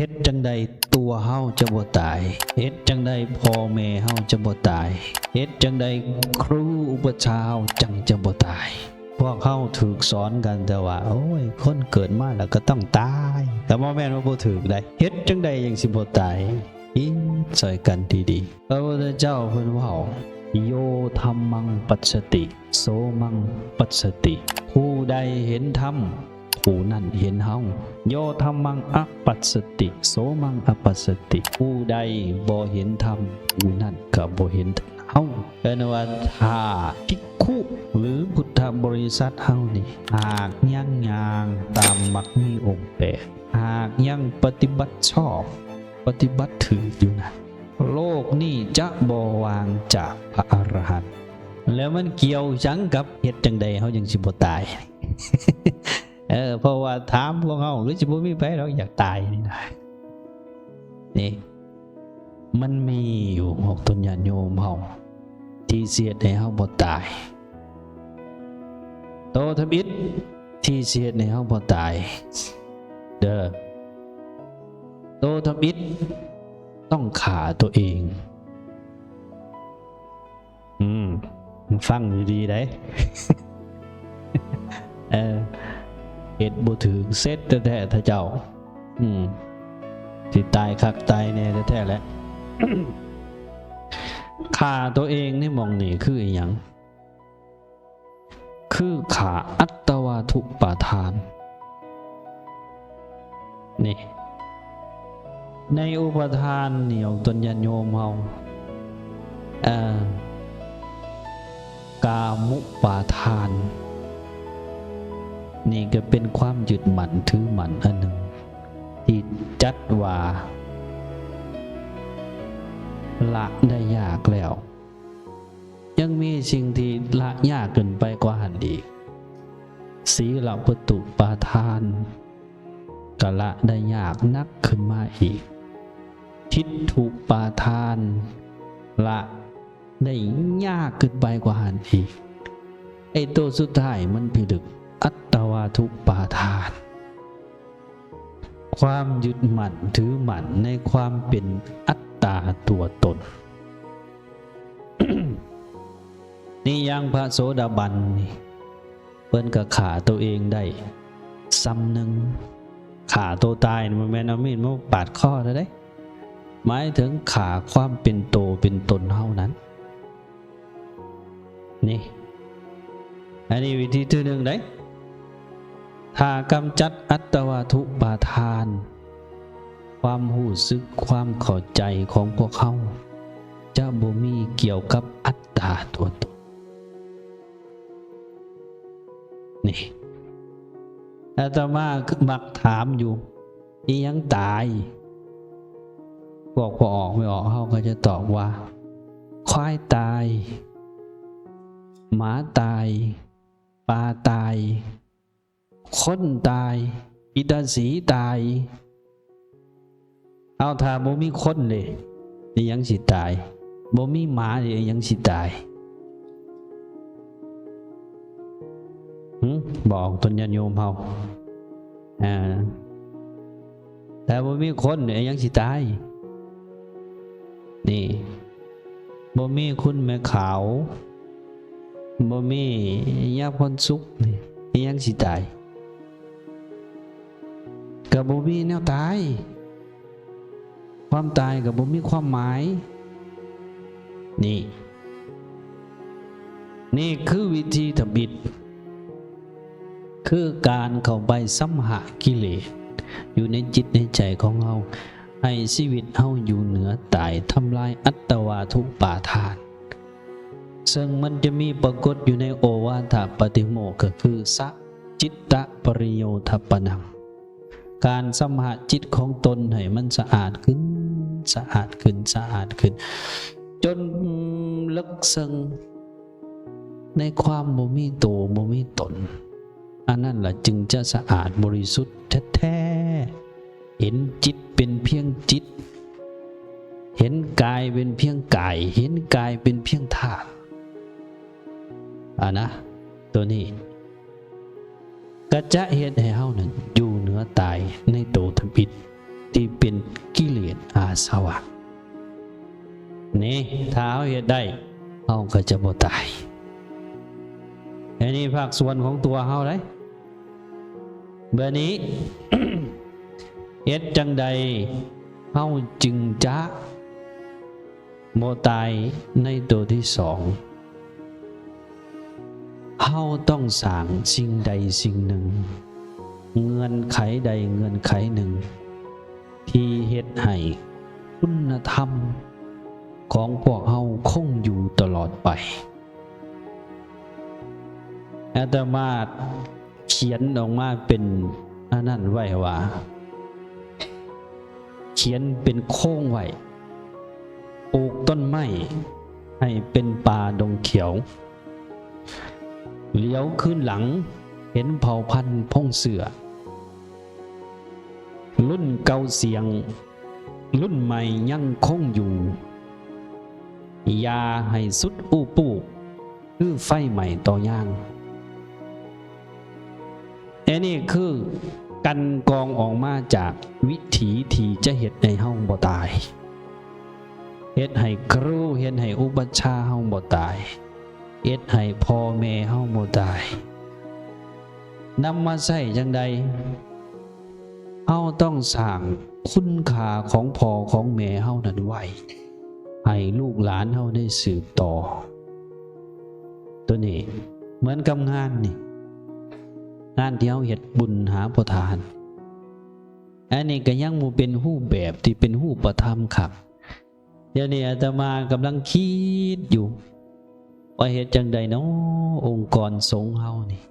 ເຮັດຈັ່ງໃດຕົວເຮົາຈະບໍ່ຕາຍ? ເຮັດຈັ່ງໃດພໍ່ແມ່ເຮົາຈະບໍ່ຕາຍ? ເຮັດຈັ່ງໃດຄູອຸປັດຊາເຮົາຈັ່ງຈະບໍ່ຕາຍ? ພວກເຮົາຖືກສອນກັນແຕ່ວ່າ ໂອ້ຍ ຄົນເກີດມາແລ້ວກໍຕ້ອງຕາຍ, ກໍບໍ່ແມ່ນວ່າບໍ່ຖືກໃດ. ເຮັດຈັ່ງໃດຈັ່ງຊິບໍ່ຕາຍ? ຄິດຊ່ອຍກັນດີໆ. ພະພຸດທະເຈົ້າເພິ່ນເວົ້າ ໂຍທຳມັງປັດສະຕິ ໂສມັງປັດສະຕິ ຜູ້ໃດເຫັນທຳ ຜູ້ນັ້ນເຫັນເຮົາ. ໂຍທຳມັງອະປັດສະຕິ ໂສມັງອະປັດສະຕິ ຜູ້ໃດບໍ່ເຫັນທຳ ຜູ້ນັ້ນກໍບໍ່ເຫັນເຮົາ. ເອີ້ນວ່າຖ້າພິກຂຸ ຫຼື ພຸດທະບໍລິສັດເຮົານີ້ ຫາກຍັງຍ່າງຕາມມັກມີອົງແປດ, ຫາກຍັງປະຕິບັດຊອບ ປະຕິບັດຖືກຢູ່ນະ, ໂລກນີ້ຈະບໍ່ວ່າງຈາກພະອະລະຫັນ. ແລ້ວມັນກ່ຽວຫຍັງກັບເຮັດຈັ່ງໃດເຮົາຈຶ່ງຊິບໍ່ຕາຍ? ເອີ ເພາະວ່າຖາມພວກເຮົາ ຄືຊິບໍ່ມີໃຜດອກຢາກຕາຍນີ້ນະ. ນີ້ ມັນມີຢູ່ ພວກຕົນຍາດໂຍມເຮົາ ທີ່ຊິເຮັດໃຫ້ເຮົາບໍ່ຕາຍ. ໂຕທຳອິດທີ່ຊິເຮັດໃຫ້ເຮົາບໍ່ຕາຍເດີ ໂຕທຳອິດຕ້ອງຂ້າຕົວເອງ. ອືມ ຟັງດີໆໄດ໋. ເອີ ເຮັດບໍ່ຖືກເສັດແທ້ໆ ທ່ານເຈົ້າ. ອືມ ຊິຕາຍຄັກຕາຍແນ່ແທ້ໆແຫຼະ. ຂ້າຕົວເອງໃນໝ່ອງນີ້ຄືອີຫຍັງ? ຄືຂ້າອັດຕະວາທຸປາທານ. ນີ້ ໃນອຸປາທານນີ້ ອອກຕົນຍາດໂຍມເຮົາ ເອີ ກາມຸປາທານ ນີ້ກໍເປັນຄວາມຍຶດໝັ້ນຖືໝັ້ນອັນໜຶ່ງ ທີ່ຈັດວ່າລະໄດ້ຍາກແລ້ວ ຍັງມີສິ່ງທີ່ລະຍາກຂຶ້ນໄປກວ່າຫັ້ນອີກ. ສີລະປະຕຸປາທານ ກໍລະໄດ້ຍາກໜັກຂຶ້ນມາອີກ. ທິດຖຸປາທານ ລະໄດ້ຍາກຂຶ້ນໄປກວ່າຫັ້ນອີກ. ໄອ້ໂຕສຸດທ້າຍມັນພິລຶກ ອັດຕະວາທຸປາທານ. ຄວາມຍຶດໝັ້ນຖືໝັ້ນໃນຄວາມເປັນອັດຕາຕົວຕົນ. ນີ້ຢ່າງພະໂສດາບັນນີ້ ເພິ່ນກໍຂ້າຕົວເອງໄດ້ສ່ຳໜຶ່ງ. ຂ້າຕົວຕາຍນີ້ ບໍ່ແມ່ນເອົາມີດມາປາດຄໍເດ້ ໝາຍເຖິງຂ້າຄວາມເປັນໂຕເປັນຕົນເຮົານັ້ນ. ນີ້ ອັນນີ້ວິທີທີໜຶ່ງເດ້. ຖ້າກຳຈັດອັດຕະວາທຸປາທານ, ຄວາມຮູ້ສຶກ, ຄວາມເຂົ້າໃຈຂອງພວກເຮົາຈະບໍ່ມີກ່ຽວກັບອັດຕາຕົວຕົນ. ນີ້ ອາດຕະມາມັກຖາມຢູ່ ອີຫຍັງຕາຍ? ພວກພໍ່ອອກແມ່ອອກເຮົາກໍຈະຕອບວ່າ ຄວາຍຕາຍ, ໝາຕາຍ, ປາຕາຍ, ຄົນຕາຍ, ອີຕາສີຕາຍ. ເອົາ ຖ້າບໍ່ມີຄົນເດ ອີຫຍັງຊິຕາຍ? ບໍ່ມີໝາເດ ອີຫຍັງຊິຕາຍ? ຫື ບອກຕົນຍາດໂຍມເຮົາ ອ່າ ຖ້າບໍ່ມີຄົນເດ ອີຫຍັງຊິຕາຍ? ນີ້ ບໍ່ມີຄຸນແມ່ຂາວ, ບໍ່ມີຍາພອນສຸກ, ອີຫຍັງຊິຕາຍ? ກໍບໍ່ມີແນວຕາຍ. ຄວາມຕາຍກໍບໍ່ມີຄວາມໝາຍ. ນີ້ ນີ້ຄືວິທີທຳອິດ, ຄືການເຂົ້າໄປຊຳຫະກິເລດຢູ່ໃນຈິດໃນໃຈຂອງເຮົາ, ໃຫ້ຊີວິດເຮົາຢູ່ເໜືອຕາຍ, ທຳລາຍອັດຕະວາທຸປາທານ. ເຊິ່ງມັນຈະມີປາກົດຢູ່ໃນໂອວາທະປະຕິໂມກ ກໍຄື ສະຈິດຕະປະລິໂຍທະປະນັງ, ການຊຳຫະຈິດຂອງຕົນໃຫ້ມັນສະອາດຂຶ້ນ, ສະອາດຂຶ້ນ, ສະອາດຂຶ້ນ ຈົນເລິກເຊິ່ງໃນຄວາມບໍ່ມີໂຕ, ບໍ່ມີຕົນ. ອັນນັ້ນລະຈຶ່ງຈະສະອາດບໍລິສຸດແທ້ໆ. ເຫັນຈິດເປັນພຽງຈິດ, ເຫັນກາຍເປັນພຽງກາຍ, ເຫັນກາຍເປັນພຽງທາດ. ອານະ ໂຕນີ້ກະຈະເຮັດໃຫ້ເຮົານັ້ນຢູ່ເໜືອຕາຍໃນໂຕທຳອິດ. ທີ່ເປັນກິເລດອາສະວະ. ນີ້ ຖ້າເຮົາເຮັດໄດ້ ເຮົາກໍຈະບໍ່ຕາຍ. ອັນນີ້ພາກສ່ວນຂອງຕົວເຮົາເດ້. ບາດນີ້ ເຮັດຈັ່ງໃດເຮົາຈຶ່ງຈະບໍ່ຕາຍໃນໂຕທີສອງ? ເຮົາຕ້ອງສ້າງສິ່ງໃດສິ່ງໜຶ່ງ, ເງື່ອນໄຂໃດເງື່ອນໄຂໜຶ່ງ ທີ່ເຮັດໃຫ້ຄຸນນະທຳຂອງພວກເຮົາຄົງຢູ່ຕະຫຼອດໄປ. ອາດຕະມາຂຽນອອກມາເປັນອັນນັ້ນໄວ້ວ່າ ຂຽນເປັນໂຄງໄວ້, ປູກຕົ້ນໄມ້ໃຫ້ເປັນປ່າດົງຂຽວ, ຫຼຽວຄືນຫຼັງເຫັນເຜົ່າພັນພົງເຊື້ອ, ລຸ້ນເກົ່າສຽງ, ລຸ້ນໃໝ່ຍັງຄົງຢູ່, ຢ່າໃຫ້ສຸດອູປູກ ຄືໄຟໄໝ້ຕໍ່ຍາງ. ອັນນີ້ຄືກັ່ນກອງອອກມາຈາກວິທີທີ່ຈະເຮັດໃຫ້ເຮົາບໍ່ຕາຍ, ເຮັດໃຫ້ຄູ, ເຮັດໃຫ້ອຸປັດຊາເຮົາບໍ່ຕາຍ, ເຮັດໃຫ້ພໍ່ແມ່ເຮົາບໍ່ຕາຍ. ນຳມາໃຊ້ຈັ່ງໃດ? ເຮົາຕ້ອງສ້າງຄຸນຄ່າຂອງພໍ່ຂອງແມ່ເຮົານັ້ນໄວ້ ໃຫ້ລູກຫຼານເຮົາໄດ້ສືບຕໍ່. ໂຕນີ້ເໝືອນກັບງານນີ້, ງານທີ່ເຮົາເຮັດບຸນຫາພໍ່ທ່ານ, ອັນນີ້ກໍຍັງບໍ່ເປັນຮູບແບບທີ່ເປັນຮູບປະທຳຄັກ. ດຽວນີ້ອາດຕະມາກຳລັງຄິດຢູ່ວ່າເຮັດຈັ່ງໃດນໍ ອົງກອນສົງເຮົານີ້,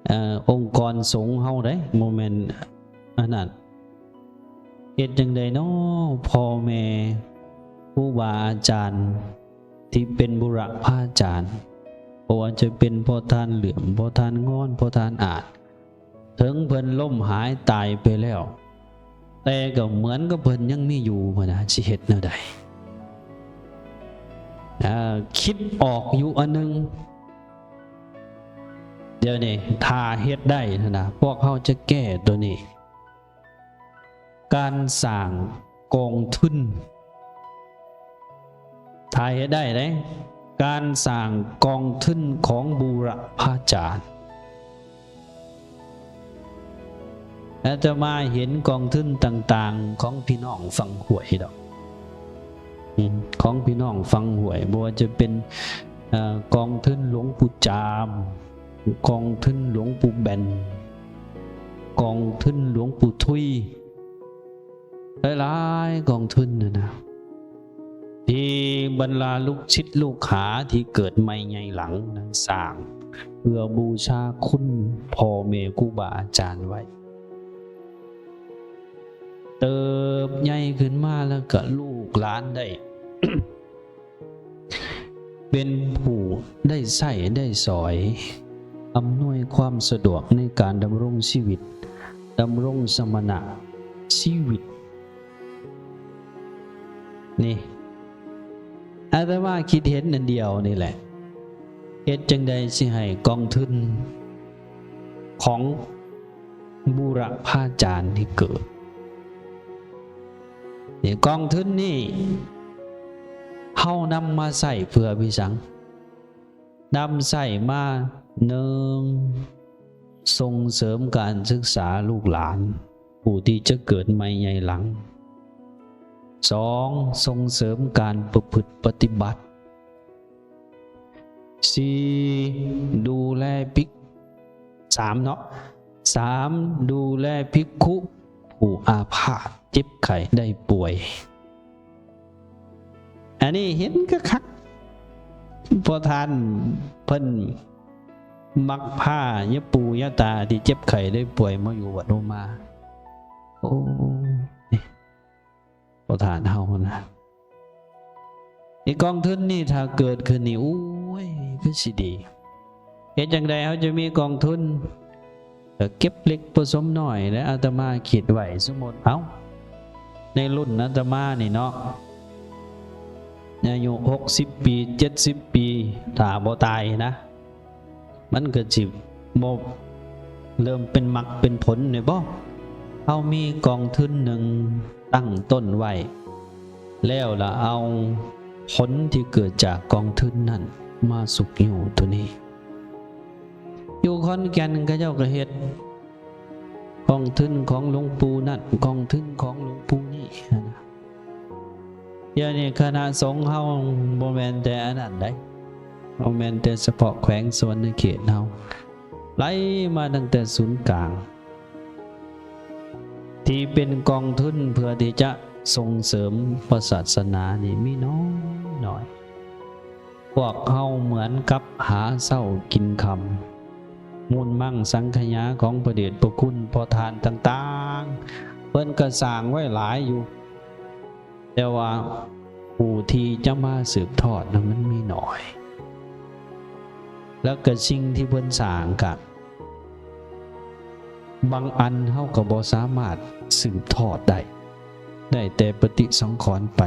ເອີ ອົງກອນສົງເຮົາເດ້, ບໍ່ແມ່ນອັນນັ້ນ. ເຮັດຈັ່ງໃດນໍ ພໍ່ແມ່ ຄູບາອາຈານທີ່ເປັນບຸລະພາຈານ, ບໍ່ວ່າຈະເປັນພໍ່ທ່ານເຫຼື້ອມ, ພໍ່ທ່ານງອນ, ພໍ່ທ່ານອາດ, ເຖິງເພິ່ນລົ້ມຫາຍຕາຍໄປແລ້ວ, ແຕ່ກໍເໝືອນກັບເພິ່ນຍັງມີຢູ່ຫັ້ນນະ, ຊິເຮັດແນວໃດ? ເອີ ຄິດອອກຢູ່ອັນໜຶ່ງ. ດຽວນີ້ຖ້າເຮັດໄດ້ຫັ້ນນະ, ພວກເຮົາຈະແກ້ໂຕນີ້, ການສ້າງກອງທຶນ. ຖ້າເຮັດໄດ້ເດ້, ການສ້າງກອງທຶນຂອງບູລະພາຈານ. ອາດຕະມາເຫັນກອງທຶນຕ່າງໆຂອງພີ່ນ້ອງຝັ່ງຫ້ວຍດອກ, ອືມ ຂອງພີ່ນ້ອງຝັ່ງຫ້ວຍ, ບໍ່ວ່າຈະເປັນ ເອີ ກອງທຶນຫຼວງປູ່ຈາມ, ກອງທຶນຫຼວງປູ່ແບນ, ກອງທຶນຫຼວງປູ່ທຸຍ, ຫຼາຍໆກອງທຶນຫັ້ນນະ ທີ່ບັນດາລູກສິດລູກຫາທີ່ເກີດໃໝ່ໃຫຍ່ຫຼັງນັ້ນສ້າງ ເພື່ອບູຊາຄຸນພໍ່ແມ່ຄູບາອາຈານໄວ້. ເຕີບໃຫຍ່ຂຶ້ນມາແລ້ວກໍລູກຫຼານໄດ້ ເປັນຜູ້ໄດ້ໃຊ້ໄດ້ສອຍ, ອຳນວຍຄວາມສະດວກໃນການດຳລົງຊີວິດ, ດຳລົງສະມະນະຊີວິດ. ນີ້ ອາດຕະມາຄິດເຫັນອັນດຽວນີ້ແຫຼະ, ເຮັດຈັ່ງໃດຊິໃຫ້ກອງທຶນຂອງ ບູລະພາຈານທີ່ເກີດ. ນີ້ ກອງທຶນນີ້ ເຮົານຳມາໃຊ້ເພື່ອມີຫຍັງ? ນຳໃຊ້ມາ ໜຶ່ງ ສົ່ງເສີມການສຶກສາລູກຫຼານ ຜູ້ທີ່ຈະເກີດໃໝ່ໃຫຍ່ຫຼັງ. ສອງ ສົ່ງເສີມການປະພຶດປະຕິບັດ. ສີ່ ດູແລພິກ ສາມເນາະ ສາມ ດູແລພິກຂຸຜູ້ອາພາດເຈັບໄຂ້ໄດ້ປ່ວຍ. ອັນນີ້ເຫັນຄັກໆ ພໍ່ທ່ານເພິ່ນມັກພາຍາປູ່ຍາຕາທີ່ເຈັບໄຂ້ໄດ້ປ່ວຍມາຢູ່ວັດໂອມາ. ໂອ້ ພໍ່ທ່ານເຮົານະ ໄອ້ກອງທຶນນີ້ຖ້າເກີດຂຶ້ນນີ້ ໂອ້ຍ ຄືຊິດີ. ເຮັດຈັ່ງໃດເຮົາຈະມີກອງທຶນ? ກໍເກັບເລັກປະສົມນ້ອຍແຫຼະ. ອາດຕະມາຄິດໄວ້ ສົມມຸດ ເອົ້າ ໃນລຸ້ນອາດຕະມານີ້ເນາະ ອາຍຸຫົກສິບປີ ເຈັດສິບປີ ຖ້າບໍ່ຕາຍນະ ມັນກໍຊິບໍ່ເລີ່ມເປັນມັກເປັນຜົນນີ້ບໍ? ເຮົາມີກອງທຶນໜຶ່ງຕັ້ງຕົ້ນໄວ້ ແລ້ວລະເອົາຜົນທີ່ເກີດຈາກກອງທຶນນັ້ນມາຊຸກຍູ້ໂຕນີ້. ຢູ່ຂອນແກ່ນເຂົາເຈົ້າກໍເຮັດກອງທຶນຂອງຫຼວງປູ່ນັ້ນ ກອງທຶນຂອງຫຼວງປູ່ນີ້ຫັ້ນນະ. ດຽວນີ້ຄະນະສົງເຮົາບໍ່ແມ່ນແຕ່ອັນນັ້ນໃດ໋ ບໍ່ແມ່ນແຕ່ສະເພາະແຂວງສະຫວັນນະເຂດເຮົາ ໄລ່ມາຕັ້ງແຕ່ສູນກາງ ທີ່ເປັນກອງທຶນເພື່ອທີ່ຈະສົ່ງເສີມພະສາສະໜານີ້ມີນ້ອຍໆ. ພວກເຮົາເໝືອນກັບຫາເຊົ້າກິນຄ່ຳ, ມູນມັງສັງຂະຫຍາຂອງພະເດດພະຄຸນພໍ່ທ່ານຕ່າງໆ ເພິ່ນກໍສ້າງໄວ້ຫຼາຍຢູ່ ແຕ່ວ່າຜູ້ທີ່ຈະມາສືບທອດນະມັນມີໜ້ອຍ ແລ້ວກໍສິ່ງທີ່ເພິ່ນສ້າງກະບາງອັນເຮົາກໍບໍ່ສາມາດສືບທອດໄດ້ ໄດ້ແຕ່ປະຕິສັງຂອນໄປ.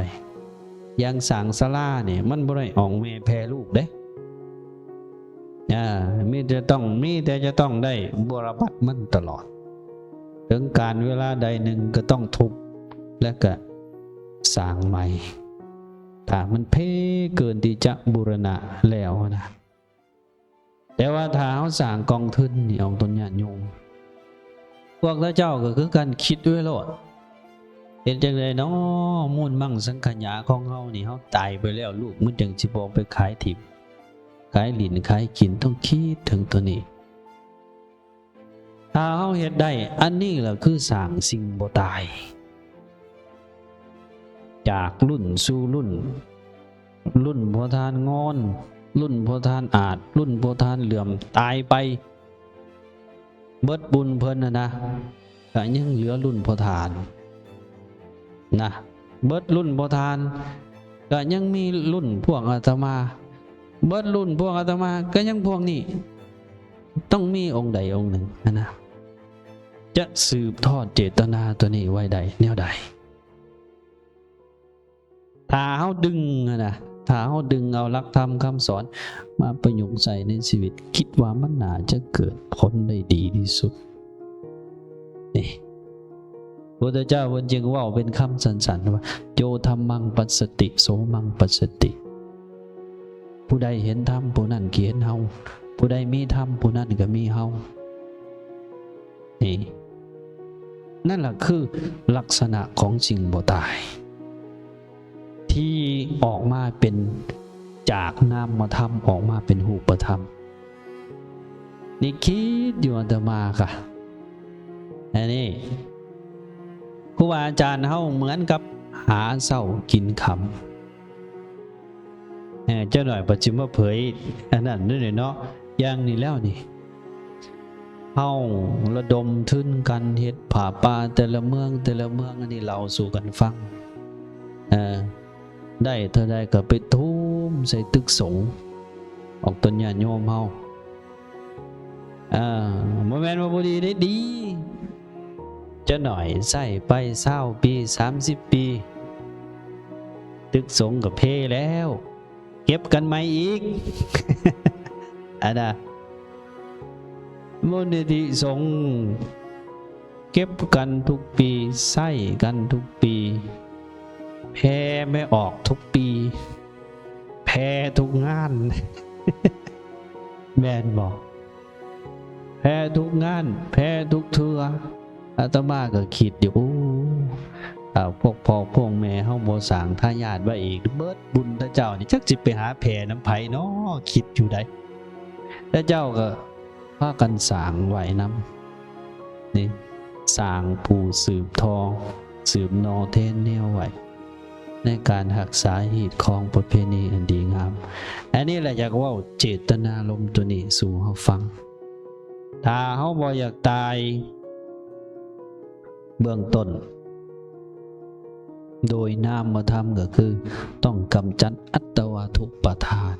ຢ່າງສ້າງສາລານີ້ ມັນບໍ່ໄດ້ອອກແມ່ແຜ່ລູກເດ້. ອ່າ ມີແຕ່ຕ້ອງ ມີແຕ່ຈະຕ້ອງໄດ້ບົວລະບັດມັນຕະຫຼອດ. ເຖິງການເວລາໃດໜຶ່ງກໍຕ້ອງທຸບ ແລະກະສ້າງໃໝ່ ຖ້າມັນເພເກີນທີ່ຈະບູລະນະແລ້ວນະ. ແຕ່ວ່າຖ້າເຮົາສ້າງກອງທຶນນີ້ອອກຕົນຍາດໂຍມ ພວກເຂົາເຈົ້າກໍຄືກັນ ຄິດໄວ້ໂລດ ເຮັດຈັ່ງໃດນໍ ມູນມັງສັງຂະຫຍາຂອງເຮົານີ້ ເຮົາຕາຍໄປແລ້ວ ລູກມັນຈັ່ງຊິບໍ່ໄປຂາຍຖິ້ມ ຂາຍຫຼິ້ນຂາຍກິນ ຕ້ອງຄິດເຖິງໂຕນີ້. ຖ້າເຮົາເຮັດໄດ້ ອັນນີ້ລະຄືສ້າງສິ່ງບໍ່ຕາຍ ຈາກລຸ້ນສູ່ລຸ້ນ ລຸ້ນພໍ່ທ່ານງອນ ລຸ້ນພໍ່ທ່ານອາດ ລຸ້ນພໍ່ທ່ານເຫຼື້ອມ ຕາຍໄປ ເບິດບຸນເພິ່ນຫັ້ນນະ ກະຍັງເຫຼືອລຸ້ນພໍ່ທ່ານນະ ເບິດລຸ້ນພໍ່ທ່ານ ກະຍັງມີລຸ້ນພວກອາດຕະມາ ເບິດລຸ້ນພວກອາດຕະມາ ກະຍັງພວກນີ້ ຕ້ອງມີອົງໃດອົງໜຶ່ງຫັ້ນນະ ຈະສືບທອດເຈດຕະນາໂຕນີ້ໄວ້ໄດ້ແນວໃດ? ຖ້າເຮົາດຶງຫັ້ນນະ ຖ້າເຮົາດຶງເອົາຫຼັກທຳຄຳສອນມາປະຍຸກໃຊ້ໃນຊີວິດ ຄິດວ່າມັນໜ້າຈະເກີດຜົນໄດ້ດີທີ່ສຸດ. ນີ້ ພຸດທະເຈົ້າເພິ່ນຈຶ່ງເວົ້າເປັນຄຳສັ້ນໆວ່າ ໂຍທຳມັງປັດສະຕິ ໂສມັງປັດສະຕິ ຜູ້ໃດເຫັນທຳ ຜູ້ນັ້ນກໍເຫັນເຮົາ ຜູ້ໃດມີທຳ ຜູ້ນັ້ນກໍມີເຮົາ. ນີ້ ນັ້ນລະຄືລັກສະນະຂອງສິ່ງບໍ່ຕາຍ ທີ່ອອກມາເປັນຈາກນາມມະທຳ ອອກມາເປັນຮູບປະທຳ. ນີ້ຄິດຢູ່ອາດຕະມາກະ ອັນນີ້ ຄູບາອາຈານເຮົາເໝືອນກັບຫາເຊົ້າກິນຄ່ຳ. ເອີ ຈັກໜ້ອຍປະຈິມມາເຜີຍອັນນັ້ນເດ້ເນາະ ຢ່າງນີ້ແລ້ວນີ້ ເຮົາລະດົມທຶນກັນເຮັດຜ້າປ່າແຕ່ລະເມືອງ ແຕ່ລະເມືອງ ອັນນີ້ເລົ່າສູ່ກັນຟັງ ເອີ ໄດ້ເທົ່າໃດກໍໄປທຸ່ມໃສ່ຕຶກສົງ ອອກຕົນຍາດໂຍມເຮົາ. ເອີ ບໍ່ແມ່ນວ່າບໍ່ດີເດ້ ດີ ຈັກໜ້ອຍໃຊ້ໄປຊາວປີ ສາມສິບປີ ຕຶກສົງກໍເພແລ້ວ ເກັບກັນໃໝ່ອີກ ອັນນະ ມູນນິທິສົງ ເກັບກັນທຸກປີ ໃຊ້ກັນທຸກປີ ແຜ່ໄປອອກທຸກປີ ແຜ່ທຸກງານ ແມ່ນບໍ່? ແຜ່ທຸກງານ ແຜ່ທຸກເທື່ອ. ອາດຕະມາກໍຄິດຢູ່ ໂອ້ ຖ້າພວກພໍ່ພວກແມ່ເຮົາບໍ່ສ້າງທາຍາດໄວ້ອີກ ເບິດບຸນເຂົາເຈົ້ານີ້ ຈັກຊິໄປຫາແຜ່ນຳໃຜເນາະ ຄິດຢູ່ໃດ໋. ເຂົາເຈົ້າກໍພາກັນສ້າງໄວ້ນຳ ນີ້ ສ້າງປູ່ສືບຕໍ່ ສືບຕໍ່ແທນແນວໄວ້ ໃນການຮັກສາຮີດຄອງປະເພນີອັນດີງາມ. ອັນນີ້ແຫຼະ ຢາກເວົ້າເຈດຕະນາລົມໂຕນີ້ສູ່ເຮົາຟັງ. ຖ້າເຮົາບໍ່ຢາກຕາຍ ເບື້ອງຕົ້ນ ໂດຍນາມມະທຳກໍຄື ຕ້ອງກຳຈັດອັດຕະວາທຸປະທານ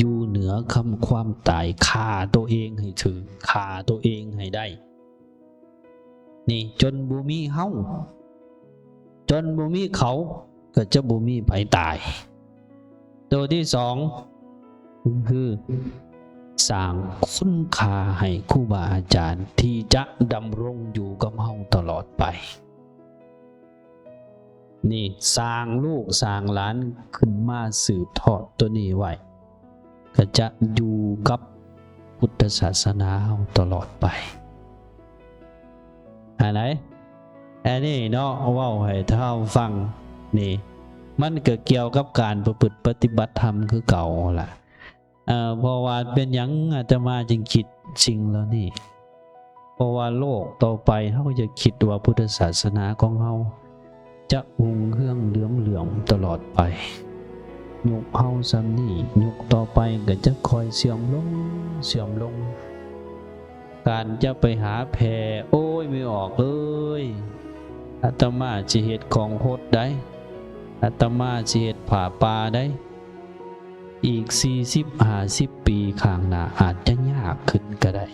ຢູ່ເໜືອຄຳຄວາມຕາຍ ຂ້າໂຕເອງໃຫ້ຖືກ ຂ້າໂຕເອງໃຫ້ໄດ້. ນີ້ ຈົນບໍ່ມີເຮົາ ຈົນບໍ່ມີເຂົາ ກໍຈະບໍ່ມີໃຜຕາຍ. ໂຕທີສອງ ຄື ສ້າງຄຸນຄ່າໃຫ້ຄູບາອາຈານທີ່ຈະດຳລົງຢູ່ກັບເຮົາຕະຫຼອດໄປ. ນີ້ ສ້າງລູກສ້າງຫຼານຂຶ້ນມາສືບທອດໂຕນີ້ໄວ້ ກໍຈະຢູ່ກັບພຸດທະສາສະໜາເຮົາຕະຫຼອດໄປ. ອັນໃດ? ອັນນີ້ເນາະ ເວົ້າໃຫ້ທ່ານຟັງນີ້ ມັນກໍກ່ຽວກັບການປະພຶດປະຕິບັດທຳຄືເກົ່າລະ. ເອີ ເພາະວ່າເປັນຫຍັງອາດຕະມາຈຶ່ງຄິດສິ່ງເຫຼົ່ານີ້? ເພາະວ່າໂລກຕໍ່ໄປເຮົາຈະຄິດວ່າພຸດທະສາສະໜາຂອງເຮົາຈະຮຸ່ງເຮືອງເຫຼືອມເຫຼືອມຕະຫຼອດໄປ. ຍຸກເຮົາສ່ຳນີ້ ຍຸກຕໍ່ໄປກໍຈະຄ່ອຍເສື່ອມລົງ ເສື່ອມລົງ. ການຈະໄປຫາແຜ່ ໂອ້ຍ ແມ່ອອກເອີຍ ອາດຕະມາຊິເຮັດຂອງຫົດໃດ໋ ອາດຕະມາຊິເຮັດຜ້າປ່າໃດ໋ ອີກສີ່ສິບຫ້າສິບປີຂ້າງໜ້າອາດຈະຍາກຂຶ້ນກໍໄດ້.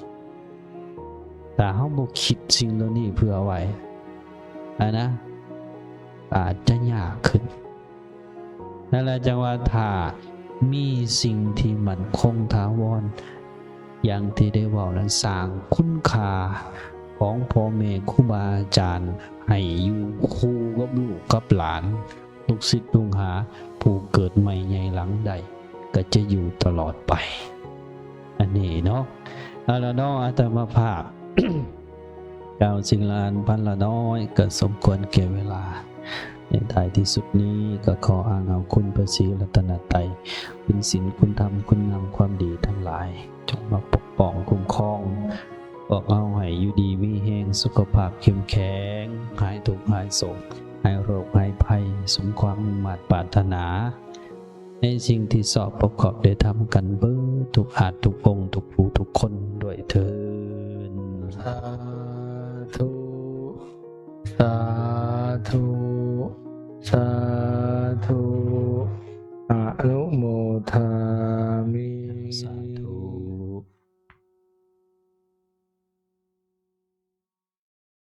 ຖ້າເຮົາບໍ່ຄິດສິ່ງເຫຼົ່ານີ້ເຜື່ອໄວ້ຫັ້ນນະ ອາດຈະຍາກຂຶ້ນ. ນັ້ນແຫຼະ ຈັ່ງວ່າຖ້າມີສິ່ງທີ່ໝັ້ນຄົງຖາວອນ ຢ່າງທີ່ໄດ້ເວົ້ານັ້ນ ສ້າງຄຸນຄ່າຂອງພໍ່ແມ່ຄູບາອາຈານໃຫ້ຢູ່ຄູ່ກັບລູກກັບຫຼານ ລູກສິດລູກຫາ ຜູ້ເກີດໃໝ່ໃຫຍ່ຫຼັງໄດ້ ກໍຈະຢູ່ຕະຫຼອດໄປ. ອັນນີ້ເນາະ ເອົາລະເນາະ ອາດຕະມາພາບ ກ່າວສິ່ງລະອັນພັນລະນ້ອຍ ກໍສົມຄວນແກ່ເວລາ. ໃນທ້າຍທີ່ສຸດນີ້ ກໍຂໍອ້າງເອົາຄຸນພະສີລັດຕະນະໄຕ, ຄຸນສິນ, ຄຸນທຳ, ຄຸນງາມຄວາມດີທັງຫຼາຍ, ຈົ່ງມາປົກປ້ອງຄຸ້ມຄອງພວກເຮົາໃຫ້ຢູ່ດີມີແຮງ, ສຸຂະພາບເຂັ້ມແຂງ, ຫາຍທຸກຫາຍໂສກ, ຫາຍໂລກຫາຍໄພ, ສົມຄວາມມຸ່ງມາດປາດຖະໜາ. ໃນສິ່ງທີ່ຊອບປະກອບໄດ້ທຳກັນເບີດທຸກອາດທຸກອົງ ທຸກຜູ້ທຸກຄົນດ້ວຍເທີ້ນ. ສາທຸ ສາທຸ ສາ